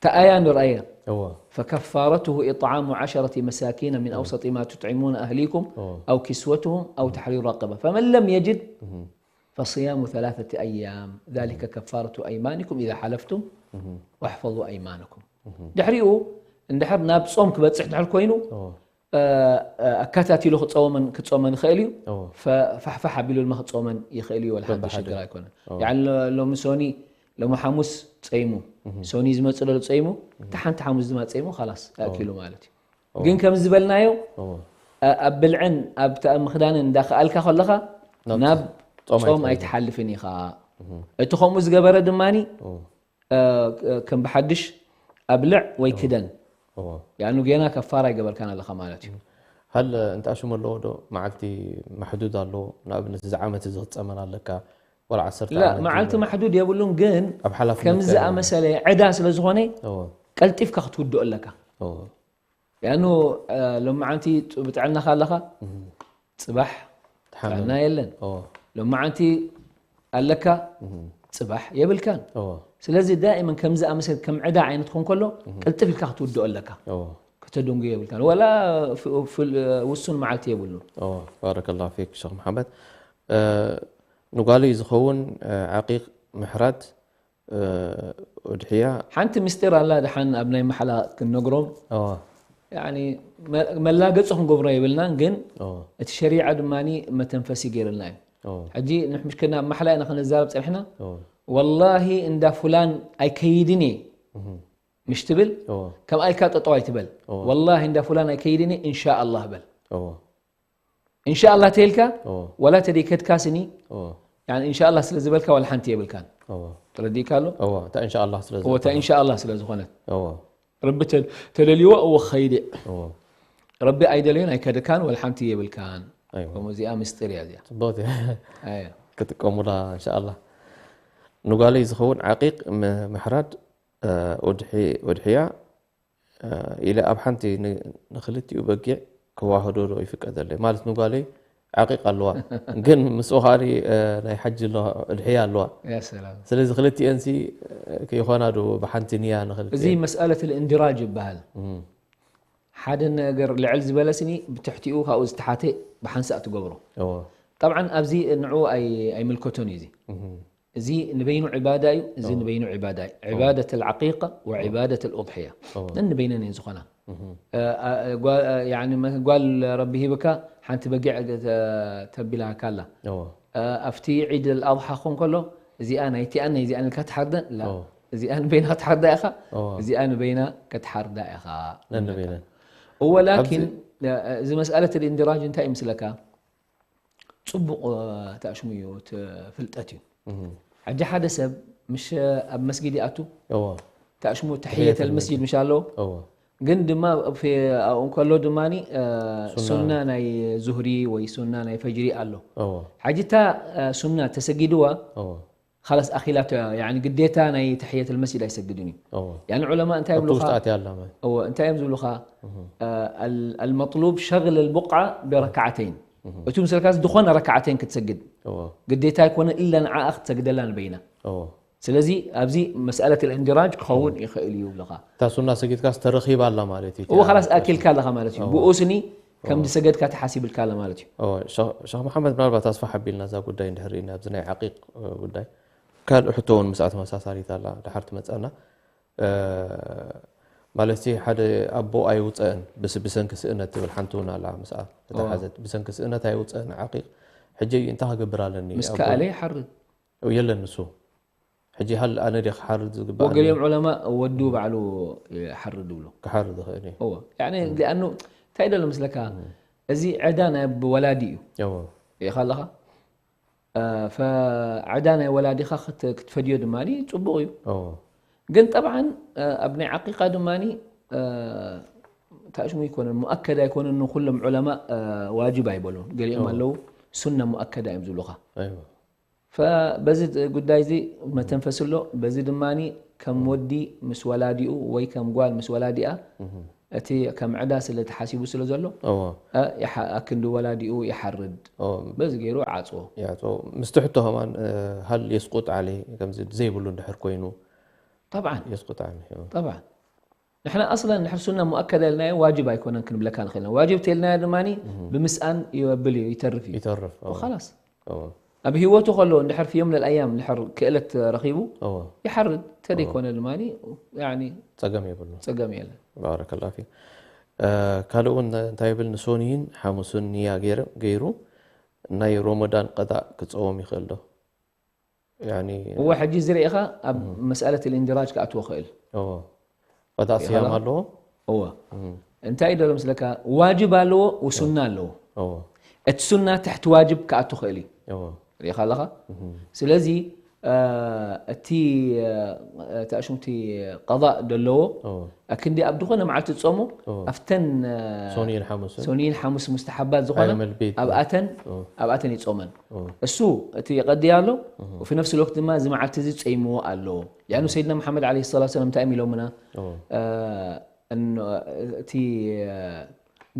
ተኣያ ንርኣያ እዎ فكفارته إطعام عشرة مساكين من أوسط ما تطعمون أهليكم እዎ أو كسوتهم أو تحرير رقبة فمن لم يجد فصيام ثلاثة أيام ذلك كفارة أيمانكم إذا حلفتم واحفظوا أيمانكم ድሕሪኡ እንድሕር ናብ ጾም ክበጽሕ ድሕር ኮይኑ እዎ እ፣ እ፣ ኣካታቲሉ ክጸወመን ክጾመን ይኽእል እዩ። እዎ ፈ- ፋሕፋሕ ኣቢሉ ድማ ክጾመን ይኽእል እዩ። ወላ ሓንቲ በብሓደ። ሽግር ኣይኮነን። እዎ። ያኒ ሎ- ሎሚ ሶኒ ሎሚ ሓሙስ ጸይሙ ሶኒ ዝመጽእ ዘሎ ጸይሙ እታ ሓንቲ ሓሙስ ድማ ጸይሙ ኻላስ ኣኪሉ ማለት እዩ። ግን ከም ዝበልናዮ እዎ እ፣ ኣብ ብልዕን ኣብ ተኣ ምኽዳንን እንዳኸኣልካ ከለኻ ናብ ናብ ጾም ጾም ኣይትኸድን። ኣይትሓልፍን ኢኻ። እቲ ከምኡ ዝገበረ ድማኒ እዎ እ፣ ከም ብሓድሽ ኣብልዕ ወይ ክደን እዎ ያኑ ጌና ከፋራ ይገበርካን ኣለኻ ማለት እዩ። ሃል እንታ ሽሙ ኣለዎ ዶ መዓልቲ ማሕዱድ ኣለዎ? ንኣብነት እዚ ዓመት እዚ ክትጸመን ኣለካ ወላ ዓሰርተ ላ ዓመት መዓልቲ ድዩ? ማሕዱድ የብሉን፣ ግን ኣብ ሓላፍነት ከምዚ ከ- ዝኣመሰለ ዕዳ ስለ ዝኾነ እዎ ቀልጢፍካ ክትውድኦ ኣለካ። እዎ ያኑ እ፣ ሎማዓንቲ ጥ- ብጥዕናኻ ኣለኻ ጽባሕ ትሓመም። ጥዕና የለን። እዎ ሎማዓንቲ ኣለካ ጽባሕ የብልካን። እዎ ስለዚ ዳኢመን ከምዚ ኣመሰል ከም ዕዳ ዓይነት ክኾን ከሎ ቅልጥፍ ኢልካ ክትውድኦ ኣለካ። እዎ ከተደንጉ የብልካን። ወላ ፍ- ፍል- ውሱን መዓልቲ የብሉን። እዎ ባረከላሁ ፊክ ሸኽ መሓመድ። እ፣ ንጓለይ ዝኸውን እ፣ ዓቂቕ ምሕራድ እ፣ ኡድሕያ ሓንቲ ምስጢር ኣላ ድሓን ኣብ ናይ መሓላ ክንነግሮም እዎ ያኒ መ- መላገፂ ክንገብሮ የብልናን፣ ግን እዎ እቲ ሸሪዓ ድማ መተንፈሲ ገይርልና እዩ። እዎ ሕጂ ንሕምሽክና ኣብ ማሕላ ኢና ክንዛረብ ፀኒሕና። እዎ ወላሂ እንዳ ፉላን ኣይከይድን እየ እህ፣ ምሽ ትብል እዎ ከምኣ ኢልካ ጠጠው ኣይትበል። እዎ። ወላሂ እንዳ ፉላን ኣይከይድን እየ እንሻ ኣላህ በል። እዎ እንሻ ኣላህ ተይልካ እዎ ወላ ተደይከድካ ስኒ እዎ ያኒ እንሻ ኣላህ ስለ ዝበልካ ዋላ ሓንቲ የብልካን። እዎ ተረዲእካ ኣሎ? እዎ እታ እንሻ ኣላህ ስለ እዎ እታ ዝኾነ። እንሻ ኣላህ ስለ ዝኾነት እዎ ረቢ ተ- ተደልይዎ እዎ ክኸይድ እየ። እዎ ረቢ ኣይደልዮን ኣይከደካን ወላ ሓንቲ የብልካን። ኣይዎ ከምኡ እዚኣ ምስጢር እያ እዚኣ። ጽቡቅ እያ። ኣየ ክጥቀሙላ እንሻ ኣላህ። ንጓለይ ዝኸውን ዓቂቅ ም- ምሕራድ እ፣ ኡድሒ- ኡድሕያ እ፣ ኢለ ኣብ ሓንቲ ን- ንክልቲኡ በጊዕ ክዋህዶ ዶ ይፍቀደለይ? ማለት ንጓለይ ዓቂቅ ኣለዋ ግን ምስኡ ከኣ እ፣ ናይ ሓጂ ኣለዋ፣ እድሕያ ኣለዋ። ያ ሰላም ስለዚ ክልቲኤንሲ እ፣ ከይኾና ዶ ብሓንቲ ንያ ንክልቲኤን? እዚ መስኣለት ልእንድራጅ ይበሃል። እም፣ ሓደ ነገር ልዕል ዝበለ ስኒ ብትሕቲኡ ካብኡ ዝተሓተ ብሓንሳእ ትገብሮ። እዎ ጠብዓን ኣብዚ ንዑ ኣይ- ኣይምልከቶን እዩ። እዚ እም፣ እዚ ንበይኑ ዕባዳ እዩ፣ እዚ ንበይኑ ዕባዳ እዩ። ዕባደት ልዓቂቃ ወዕባደት ልኡድሕያ እዎ ነንበይነን እየን ዝኾና። እ፣ እ፣ ጓ-፣ እ፣ ያኒ መ-፣ ጓል ረቢ ሂብካ ሓንቲ በጊዕ ተ-፣ ተቢላካ ኣላ። እዎ። እ፣ ኣብቲ ዒድ ኣልኣድሓ ክኾን ከሎ እዚኣ ናይቲኣን ናይዚኣን ኢልካ ትሓርደን? ላ። እዎ። እዚኣ ንበይና ክትሓርዳ ኢኻ፣ እዎ። እዚኣ ንበይና ክትሓርዳ ኢኻ። ነንበይነን። እዎ፣ ላኪን፣ ኣብዚ እ፣ እዚ መስኣለት ኢንድራጅ እንታይ ይመስለካ? ጽቡቕ፣ እ፣ ተኣሽሙ እዩ፣ እቲ ፍልጠት እዩ። እህ። ሕጂ ሓደ ሰብ ምሽ ኣብ መስጊድ ይኣቱ፣ እዎ። ተኣሽሙ ተሕየተል መስጊድ ምሽ ኣለዎ። እዎ። ግን ድማ ኣብ ፊ-፣ ኣብኡ እንከሎ ድማኒ፣ እ፣ ሱና። ሱና ናይ ዙህሪ ወይ ሱና ናይ ፈጅሪ ኣሎ። እዎ። ሕጂ እታ፣ እ፣ ሱና ተሰጊድዋ፣ እዎ። ኻላስ ኣኺላቶ እያ፣ ያኒ ግዴታ ናይ ተሕየተል መስጊድ ኣይሰግድን እዩ። እዎ። ያኒ ዑለማ እንታይ ኣብቲ ይብሉኻ? ውሽጢ ኣትያ ኣላ ማለት። እዎ፣ እንታይ እዮም ዝብሉኻ? እህ። እ፣ ኣል-፣ ኣልመጥሉብ ሸግል ኣልቡቅዓ ብረክዓተይን። እህ። እቲ ምስልካስ ዝኾነ ረክዓተይን ክትሰግድ። እዎ። ግዴታ ኣይኮነ ኢላ ንዓኣ ክትሰግደላ ንበይና። እዎ። ስለዚ ኣብዚ መስኣለት ኢንድራጅ ክኸውን ይኽእል እዩ ይብሉኻ። እታ ሱና ሰጊድካስ ተረኺባ ኣላ ማለት እዩ። እዎ፣ ኻላስ ኣኪልካ ኣለኻ ማለት እዩ። እዎ። ብኡ ስኒ ከም እዎ። ዝሰገድካ ተሓሲብልካ ኣላ ማለት እዩ። እዎ፣ ሸኽ-፣ ሸኽ መሓመድ ምናልባት ኣስፋሕ ኣቢልና እዛ ጉዳይ እንድሕር ርኢና ኣብዚ ናይ ዓቂቕ፣ እ፣ ጉዳይ። ካልእ ሕቶ እውን ምስኣ ተመሳሳሊት ኣላ፣ ድሓር ትመጸና። እ፣ ማለት ሓደ ኣቦ ኣይውጸእን፣ ብስ-፣ ብሰንኪ ስእነት ትብል ሓንቲ እውን ኣላ ምስኣ እዋ። ተተሓዘት። ብሰንኪ ስእነት ኣይውጸእን ዓቂቕ። ሕጂ እንታይ ክገብር ኣለኒ? ምስ ኣቦ ከኣለ ይሓርድ። የለን ንሱ። ሕጂ ሃል ኣነ ድየ ክሓርድ ዝግባእ? ወገሊኦም ዑለማ ወዱ ባዕሉ ይሓርድ ይብሉ። ክሓርድ ይኽእል እዩ። እዎ። ያኒ እም። ሊኣኑ እንታይ ደሎ ምስለካ? እም። እዚ ዕዳ ናይ ወላዲ እዩ። እዎ። ርኢኻ ኣለኻ? እ፣ ፈ-፣ ዕዳ ናይ ወላዲኻ ክት-፣ ክትፈድዮ ድማ ጽቡቕ እዩ። እዎ። ግን ጠብዓን፣ እ፣ ኣብ ናይ ዓቂቃ ድማኒ፣ እ፣ ታሽሙ ኣይኮነን፣ ሙኣከድ ኣይኮነን፣ ንኩሎም ዑለማ፣ እ፣ ዋጅብ ኣይበሉን። ገሊኦም እዎ። ኣለዉ ሱና ሙኣከዳ እዮም ዝብሉኻ። ኣይዋ። ፈ-፣ በዚ ጉዳይ እዚ መተንፈስ ኣሎ። በዚ ድማኒ ከም እም። ወዲ ምስ ወላዲኡ ወይ ከም ጓል ምስ ወላዲኣ እም። እቲ ከም ዕዳ ስለ ተሓሲቡ ስለ ዘሎ፣ እዎ። እ፣ ይሓ-፣ ኣክንዲ ወላዲኡ ይሓርድ። እዎ። በዚ ገይሩ ዓጽዎ። ይዓጽዎ። ምስቲ ሕቶ ከማን፣ እ፣ ሃል የስቁጥ ዓለይ ከምዚ ዘይብሉ እንድሕር ኮይኑ ጠብዓን። የስቁጥ ዓለይ፣ እዎ። ጠብዓን። ንሕና ኣስለን እንድሕር ሱና ሙኣከዳ ኢልናዮ ዋጅብ ኣይኮነን ክንብለካ ንኽእል ኢና። ዋጅብ ተኢልናዮ ድማኒ እም። ብምስኣን ይብል እዩ፣ ይተርፍ እዩ። ይተርፍ፣ እዎ። ወኸላስ። እዎ። ኣብ ህይወቱ ከሎ እንድሕር ፊ ዮም ለልኣያም እንድሕር ክእለት ረኺቡ እዎ። ይሓርድ። ተደይኮነ እዎ። ድማኒ፣ ያኒ ጸገም የብሉን። ጸገም የለን። ባረከላሁ ፊክ። እ፣ ካልእ እውን እንታይ ይብል፣ ንሶኒን ሓሙስን ንያ ገይረ-፣ ገይሩ ናይ ሮመዳን ቀዳእ ክጸውም ይኽእል ዶ? ያኒ እወ፣ ሕጂ እዚ ርኢኻ ኣብ እም። መስኣለት ኢንድራጅ ክኣትዎ ክእል። እዎ። ቀዳእ ርኢኻ ስያም ኣለኻ? ኣለዎ? እወ። እም። እንታይ እዩ ደሎ ምስለካ? ዋጅብ ኣለዎ፣ እዎ። ወሱና ኣለዎ። እዎ። እቲ ሱና ትሕቲ ዋጅብ ክኣቱ ክእል እዩ። እዎ። ርኢኻ ኣለኻ? እም። ስለዚ፣ እ፣ እቲ፣ እ፣ እቲ ኣሽሙቲ ቀዳእ ደለዎ፣ እዎ። ኣክንዲ ኣብ ዝኾነ መዓልቲ ዝጾሙ፣ እዎ። ኣብተን፣ እ፣ ሶኒን ሓሙስን? ሶኒን ሓሙስ ሙስተሓባት ዝኾና፣ ኣያመል ቤት። ኣብኣተን፣ እዎ። ኣብኣተን ይጾመን። እዎ። እሱ እቲ የቐድያ ኣሎ፣ እዎ። ወፊ ነፍሲ ልወቅት ድማ እዚ መዓልቲ እዚ ጸይምዎ ኣሎ። ሊኣኑ እዎ። ሰይድና መሓመድ ዓለይሂ ሰላቱ ወሰላም እንታይ እዮም ኢሎምና? እዎ። እ፣ እን-፣ እቲ፣ እ፣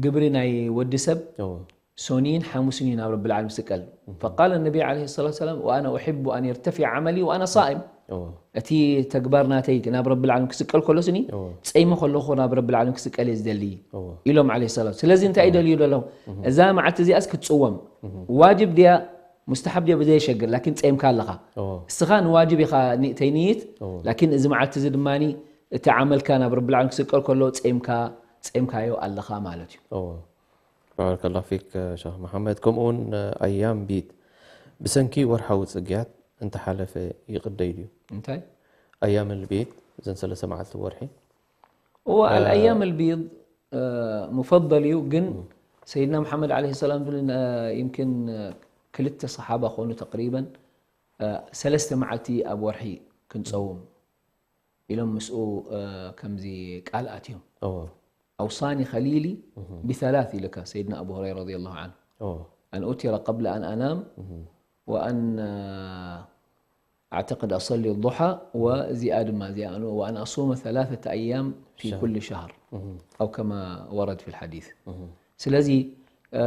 ግብሪ ናይ ወዲ ሰብ እዎ። ሶኒን ሓሙስን እዩ ናብ ረብል ዓለሚን ክስቀል። እህ። ፈቃለ ነቢ ዓለይሂ ሰላቱ ወሰላም፣ "ወኣና ኡሒቡ ኣን የርተፊዐ ዓመሊ ወኣና ሳኢም።" እዎ። እቲ ተግባር ናተይ ናብ ረብል ዓለሚን ክስቀል ከሎ ስኒ፣ እዎ። ጸይመ ከለኹ ናብ ረብል ዓለሚን ክስቀል እየ ዝደሊ እዎ። ኢሎም ዓለይሂ ሰላም። ስለዚ እንታይ እዎ። ይደልዩ ዘለዉ? እህ። እዛ መዓልቲ እዚኣስ ክትጽወም። እህ። ዋጅብ ድያ፣ ሙስተሓብ ድያ ብዘየሸግር፣ ላኪን ጸይምካ ኣለኻ። እዎ። እስኻ ንዋጅብ ኢኻ ኒ-፣ ተይንይት፣ እዎ። ላኪን እዚ መዓልቲ እዚ ድማኒ እቲ ዓመልካ ናብ ረብል ዓለሚን ክስቀል ከሎ ጸይምካ፣ ጸይምካዮ ኣለኻ ማለት እዩ። እዎ። ባረከላሁ ፊክ፣ ሸኽ መሓመድ። ከምኡ እውን ኣያም ቢድ ብሰንኪ ወርሓዊ ጽግያት እንተሓለፈ ይቕደይ ድዩ? እንታይ? ኣያም ልቢድ፣ እዘን ሰለስተ መዓልቲ ወርሒ። እወ፣ እ፣ ኣልኣያም ልቢድ፣ እ፣ ሙፈደል እዩ፣ ግን እም። ሰይድና መሓመድ ዓለይሂ ሰላም ዝብል፣ እ፣ ይምክን፣ እ፣ ክልተ ሰሓባ ኾኑ ተቅሪበን፣ እ፣ ሰለስተ መዓልቲ ኣብ ወርሒ ክንጸውም ኢሎም ምስኡ፣ እ፣ ከምዚ ቃል ኣትዮም። እዎ። ኣውሳኒ ኸሊሊ እህ። ብሰላት ኢልካ ሰይድና ኣቡ ሁረይራ ረዲየላሁ ዓንሁ። እዎ። ኣን ኡቲረ ቀብለ ኣን ኣናም እህ። ወኣን፣ እ፣ ኣዕተቅድ ኣሰሊ ዱሓ ወእዚኣ ድማ እዚኣ ኣን፣ ወኣን ኣሱመ ሰላሰተ ኣያም ፊ ሸህር። ኩል ሸህር እህ። ኣው ከማ ወረድ ፊል ሓዲስ። እህ። ስለዚ፣ እ፣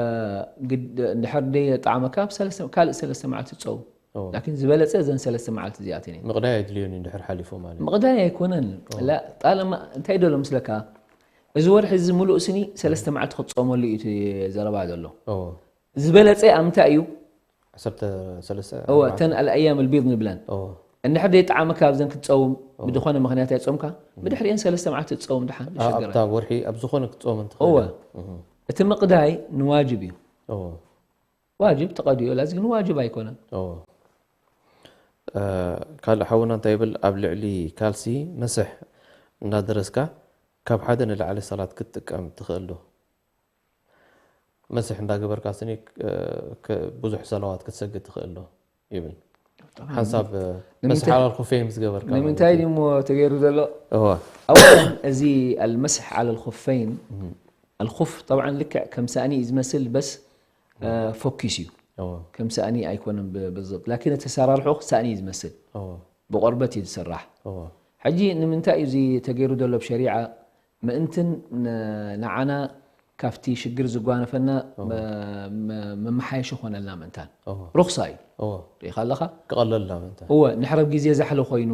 ግድ-፣ እንድሕር ደየጣዕመካ ኣብ ሰለስተ፣ ካልእ ሰለስተ መዓልቲ ጸው። እዎ። ላኪን ዝበለጸ እዘን ሰለስተ መዓልቲ እዚኣተን እየን። ምቕዳይ ኣድልዮን እዩ እንድሕር ሓሊፉ ማለት እዩ። ምቕዳይ ኣይኮነን። እዎ። ላ፣ ጣለማ እንታይ ደሎ ምስለካ? እዚ ወርሒ እዚ ምሉእ ስኒ ሰለስተ መዓልቲ ክትጾመሉ እዩ እቲ ዘረባ ዘሎ። እዎ። ዝበለጸ ኣብ ምንታይ እዩ? ዓሰርተ ሰለስተ እዎ፣ ኣርባዕተ። እተን ኣልኣያም ልቢድ ንብለን። እዎ። እንድሕር ዘይጠዓመካ ኣብዘን ክትጸውም ብዝኾነ ምኽንያት ኣይጾምካ፣ ብድሕሪአን ሰለስተ መዓልቲ ትጸውም ድሓን፣ ይሸገር። ኣብታ ወርሒ ኣብ ዝኾነ ክትጾም እንትኽእል እወ። እቲ ምቕዳይ ንዋጅብ እዩ። እወ። ዋጅብ ተቐዲዮ ላዚ ግን ዋጅብ ኣይኮነን። እወ። ካልእ ሓውና እንታይ ይብል፣ ኣብ ልዕሊ ካልሲ መስሕ እናደረስካ ካብ ሓደ ንላዕሊ ሰላት ክትጥቀም ትኽእል ዶ? መስሕ እንዳገበርካ ስኒ ብዙሕ ሰለዋት ክትሰግድ ትኽእል ዶ ይብል። ሓንሳብ መስሕ ዓላ ልኹፈይን ምስ ገበርካ። ንምንታይ ድሞ ተገይሩ ዘሎ? ኣወለን እዚ ኣልመስሕ ዓላ ልኹፈይን ኣልኹፍ ጠብዓን ልክዕ ከም ሳእኒ እዩ ዝመስል በስ ፈኪስ እዩ። ከም ሳእኒ ኣይኮነን ብዘብጥ ላኪን እቲ ሰራርሑ ሳእኒ እዩ ዝመስል። ብቆርበት እዩ ዝስራሕ። ሕጂ ንምንታይ እዩ እዚ ተገይሩ ዘሎ ብሸሪዓ ምእንትን ንዓና ካብቲ ሽግር ዝጓነፈና መመሓየሺ ኮነልና ምእንታን ሩክሳ እዩ። ሪኢኻ ኣለኻ? ክቐለልና ምእንታን እወ ንሕረብ ግዜ ዛሕሊ ኮይኑ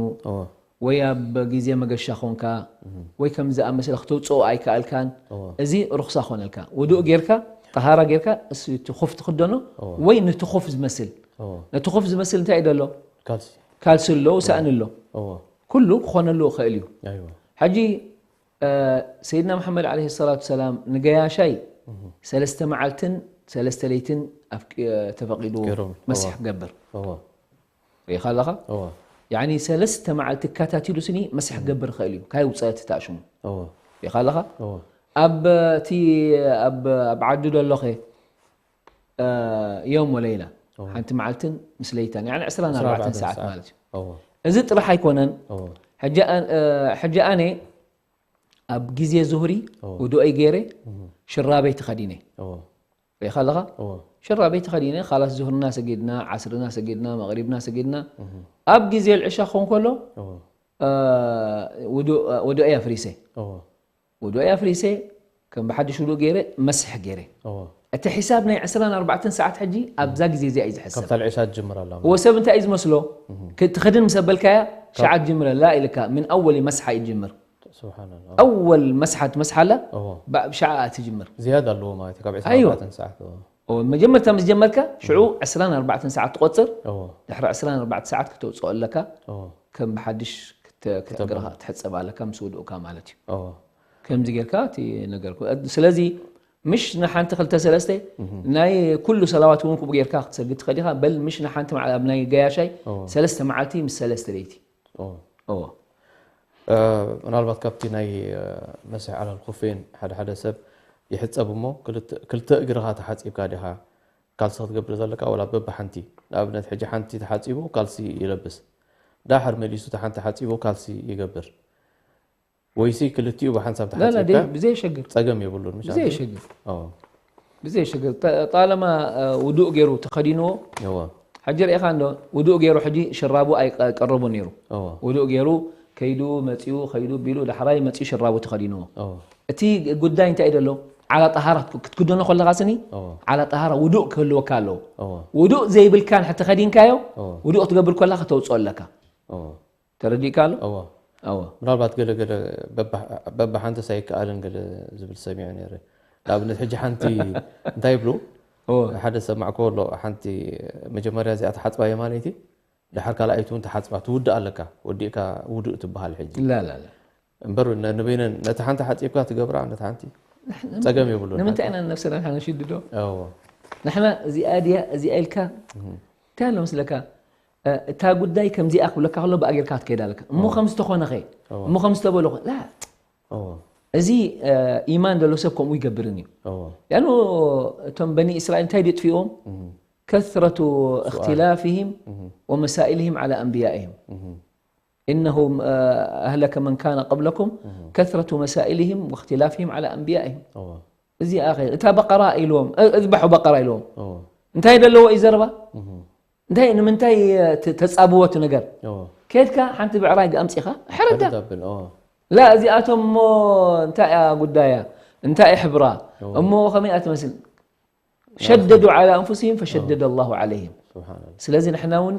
ወይ ኣብ ግዜ መገሻ ኮንካ ወይ ከም ዝኣመሰለ ክተውፅኦ ኣይከኣልካን። እዚ ሩክሳ ኮነልካ ውዱእ ጌርካ ጠሃራ ጌርካ እቲ ኮፍ ትክደኖ ወይ ነቲ ኮፍ ዝመስል ነቲ ኮፍ ዝመስል እንታይ እዩ ደሎ ካልሲ ኣሎ ሳእኒ ኣሎ ኩሉ ክኾነሉ ይኽእል እዩ። ሕጂ ሰይድና መሓመድ ዓለይሂ ሰላቱ ሰላም ንገያሻይ ሰለስተ መዓልትን ሰለስተ ለይትን ተፈቒድዎ መስሕ ክገብር ሪኢኻ ኣለኻ። ያኒ ሰለስተ መዓልቲ ኣከታቲሉ ስኒ መስሕ ክገብር ይኽእል እዩ። ካይ ውፅኣት እቲ ኣሽሙ ሪኢኻ ኣለኻ። ኣብ እቲ ኣብ ዓዱ ደሎኸ ዮም ወለይላ ሓንቲ መዓልትን ምስ ለይታን ያኒ ዕስራን ኣርባዕተን ሰዓት ማለት እዩ። እዚ ጥራሕ ኣይኮነን። ሕጂ ኣነ ኣብ ግዜ ዙህሪ ውዱኣይ ገይረ ሽራበይ ተኸዲነ ሪኢኻ ኣለኻ። ሽራበይ ተኸዲነ ካላስ ዙህርና ሰጊድና ዓስርና ሰጊድና መቕሪብና ሰጊድና ኣብ ግዜ ልዕሻ ክኾን ከሎ ውዱኣይ ኣፍሪሰ ውዱኣይ ኣፍሪሰ ከም ብሓድሽ ውዱእ ገይረ መስሕ ገይረ እቲ ሒሳብ ናይ ዕስራን ኣርባዕተን ሰዓት ሕጂ ኣብዛ ግዜ እዚኣ እዩ ዝሕሰብ። ካብታ ልዕሻ ትጅምር ኣላ። እወ ሰብ እንታይ እዩ ዝመስሎ ክትኸድን ምስ ኣበልካያ ሸዓ ትጅምር ኣላ ኢልካ ምን ኣወል መስሓ እዩ ትጅምር። ስብሓንላ። ኣወል መስሓ ትመስሓላ እወ። ብሸዓ እያ ትጅምር። ዝያዳ ኣለዎ ማለት እዩ ካብ ኣይዋ። ዕስራን ኣርባዕተን ሰዓት። እወ። እወ፣ መጀመርታ ምስ ጀመርካ ሽዑ ዕስራን ኣርባዕተን ሰዓት ትቆፅር እወ። ድሕሪ ዕስራን ኣርባዕተ ሰዓት ክተውፅኦ ኣለካ እወ። ከም ብሓድሽ ክተ- ክተ- እግርኻ ክትሕፀብ ኣለካ ምስ ውድኡካ ማለት እዩ። እወ። ከምዚ ጌርካ እቲ ነገር ኩ- ስለዚ ምሽ ንሓንቲ ክልተ ሰለስተ ናይ ኩሉ ሰላዋት እውን ክቡ ጌርካ ክትሰግድ ትኽእል ኢኻ። በል ምሽ ንሓንቲ መዓ- ኣብ ናይ ገያሻይ እወ። ሰለስተ መዓልቲ ምስ ሰለስተ ለይቲ እወ። እወ። ምናልባት ካብቲ ናይ መስሕ ዓላል ኩፌን ሓደ ሓደ ሰብ ይሕፀብ እሞ ክልተ እግርኻ ተሓፂብካ ዲኻ ካልሲ ክትገብር ዘለካ ወላ በብሓንቲ ንኣብነት ሕጂ ሓንቲ ተሓፂቡ ካልሲ ይለብስ ዳሕር መሊሱ ተሓንቲ ሓፂቡ ካልሲ ይገብር ወይሲ ክልቲኡ ብሓንሳብ ተሓፂብካ ብዘይ ሸግር ፀገም የብሉን ብዘይ ሸግር ብዘይ ሸግር ጣለማ ውዱእ ገይሩ ተኸዲንዎ ሕጂ ርኢኻ እንዶ ውዱእ ገይሩ ሕጂ ሽራቡ ኣይቀረቡ ነይሩ። ውዱእ ገይሩ ከይዱ መፂኡ ከይዱ ቢሉ ዳሕራይ መፂኡ ሽራቡ ተኸዲንዎ። እቲ ጉዳይ እንታይ ደሎ ዓላ ጠሃራ ክትክደኖ ከለካ ስኒ ዓላ ጠሃራ ውዱእ ክህልወካ ኣለዎ። ውዱእ ዘይብልካን ሕቲ ከዲንካዮ ውዱእ ክትገብር ከለካ ከተውፅኦ ኣለካ። ተረዲእካ ኣሎ? እወ። እወ። ምናልባት ገለ ገለ በባ- በባሓንተስ ኣይከኣልን ገለ ዝብል ሰሚዐ ነይረ። ንኣብነት ሕጂ ሓንቲ እንታይ ይብሉ? እወ። ሓደ ሰማዕኮ ኣሎ ሓንቲ መጀመርያ እዚኣ ተሓፅባ የማነይቲ ድሓር ካልኣይቲ እውን ተሓፅባ ትውድእ ኣለካ ወዲእካ ውዱእ ትበሃል ሕጂ ላ ላ ላ። እምበር ነ- ንበይነን ነቲ ሓንቲ ሓፂብካ ትገብራ ነቲ ሓንቲ ፀገም የብሉን። ንምንታይ ኢና ነብስና ንሕና ንሽድዶ? እወ። ንሕና እዚኣ ድያ እዚኣ ኢልካ እንታይ ኣሎ መስለካ? እታ ጉዳይ ከምዚኣ ክብለካ ከሎ ብኣ ጌርካ ክትከይድ ኣለካ እሞ ከም ዝተኾነ ኸ እሞ ከም ዝተበሎ ኸ ላ እዚ ኢማን ዘሎ ሰብ ከምኡ ይገብርን እዩ። ያኑ እቶም በኒ እስራኤል እንታይ ድዩ ጥፊኦም ከስረቱ እክትላፍህም ወመሳኢልህም ዓላ ኣንብያእህም እነሁ ኣህለከ መን ካነ ቀብለኩም ከስረቱ መሳኢልህም ወእክትላፍህም ዓላ ኣንብያእህም እዚኣ ኸ እታ በቀራ ኢልዎም እዝባሑ በቀራ ኢልዎም እንታይ ዘለዎ እዩ ዘረባ እንታይ ንምንታይ ተጻብዎ እቲ ነገር ከድካ ሓንቲ ብዕራይ ኣምጺኻ ሕረዳ ላ እዚኣቶም እሞ እንታይ እያ ጉዳያ እንታይ ሕብራ እሞ ከመይ እያ ትመስል ሸደዱ على أنفسهم فشدد الله عليهم ስለዚ ንሕና እውን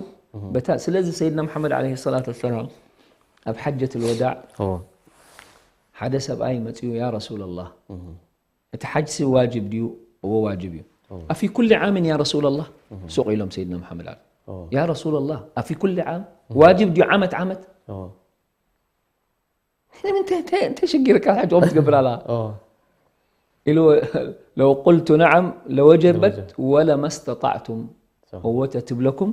ስለዚ ሰይድና መሓመድ عليه الصلاة والسلام ኣብ ሓጀት الوداع ሓደ ሰብኣይ መፅኡ ያ رسول الله እቲ ሓጅሲ ዋጅብ ድዩ? እወ ዋጅብ እዩ። أفي كل عام يا رسول الله؟ ሱቕ ኢሎም ሰይድና መሓመድ ዓሊ። ያ ረሱላላህ ኣፊ ኩል ዓም ዋጅብ ድዩ ዓመት ዓመት እንታይ ሽግርካ ሕጂ ኦም ትገብር ኣላ ኢሉ ለው ቁልቱ ነዓም ለወጀበት ወለመስተጣዕቱም እወተ ትብለኩም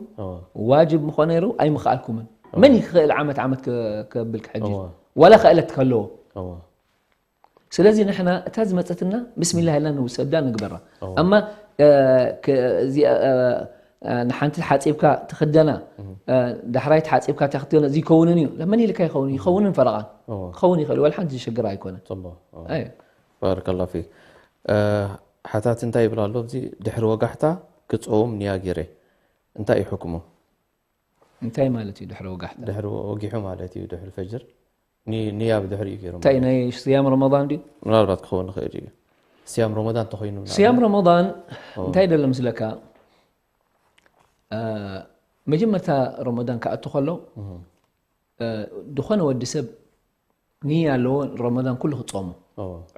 ዋጅብ ምኾነ ነይሩ ኣይምኽኣልኩምን መን ይኽእል ዓመት ዓመት ከብልክ ሕጂ ዋላ ክእለት ከለዎ ስለዚ ንሕና እታ ዝመፀትና ብስሚላህ ኢልና ንውሰዳ ንግበራ ኣማ ንሓንቲ ሓፂብካ ትክደና ዳሕራይ ተሓፂብካ ተክትነ እዚ ይከውንን እዩ መን ኢልካ ይኸውን ይኸውንን ፈረቓን ክኸውን ይኽእል ወላ ሓንቲ ዝሽግር ኣይኮነ ባረከላ ፊክ ሓታት እንታይ ይብል ኣሎ እዚ ድሕሪ ወጋሕታ ክፀውም ንያ ገይረ እንታይ እዩ ሕክሙ እንታይ ማለት እዩ ድሕሪ ወጋሕታ ድሕሪ ወጊሑ ማለት እዩ ድሕሪ ፈጅር ንያ ብድሕሪኡ ገይሮም እንታይ ናይ ስያም ረመዳን ድዩ ምናልባት ክኸውን ይኽእል እዩ ስያም ረመዳን ተኮይኑ ስያም ረመዳን እንታይ ደለ ምስለካ መጀመርታ ረመዳን ክኣቱ ከሎ ዝኾነ ወዲ ሰብ ንያ ኣለዎ ረመዳን ኩሉ ክፀሙ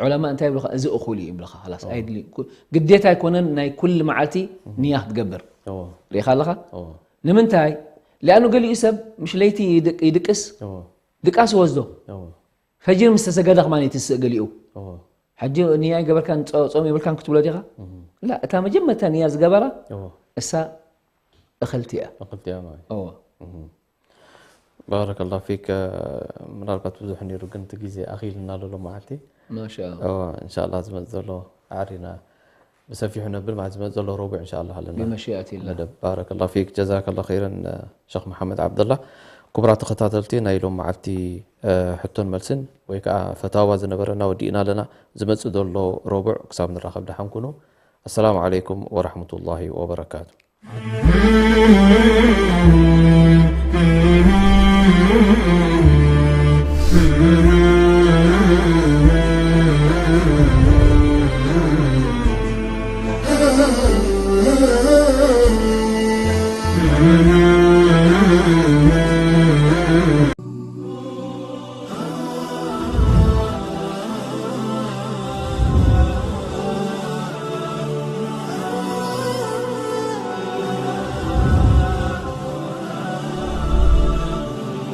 ዑለማ እንታይ ይብልካ እዚ እኹል እዩ ይብልካ ላስ ኣይድሊ ግዴታ ኣይኮነን ናይ ኩል መዓልቲ ንያ ክትገብር ሪኢካ ኣለካ ንምንታይ ሊኣኑ ገሊኡ ሰብ ምሽ ለይቲ ይድቅስ ድቃስ ይወስዶ ፈጅር ምስ ተሰገደ ከማን ትስእ ገሊኡ ሕጂ ንያ ይገበርካን ፆም የብልካን ክትብሎ ዲኻ ላ እታ መጀመርታ ንያ ዝገበራ እሳ እኽልቲ እያ ባረከላ ፊክ ምናልባት ብዙሕ ነይሩ ግን እቲ ግዜ ኣኺልና ለሎ መዓልቲ ማሻ እንሻላ ዝመፅ ዘሎ ዓሪና ብሰፊሑ ነብል ማለት ዝመፅ ዘሎ ረቡዕ እንሻላ ኣለና ብመሽያት ኢላ መደብ ባረከላ ፊክ ጀዛከላ ኸይረን ሸኽ መሓመድ ዓብደላ ክቡራት ተኸታተልቲ ናይ ሎም መዓልቲ ሕቶን መልስን ወይ ከዓ ፈታዋ ዝነበረና ወዲእና ኣለና ዝመፅእ ዘሎ ረቡዕ ክሳብ ንራኸብ ደሓን ኩኑ ኣሰላሙ ዓለይኩም ወራሕመቱላሂ ወበረካቱ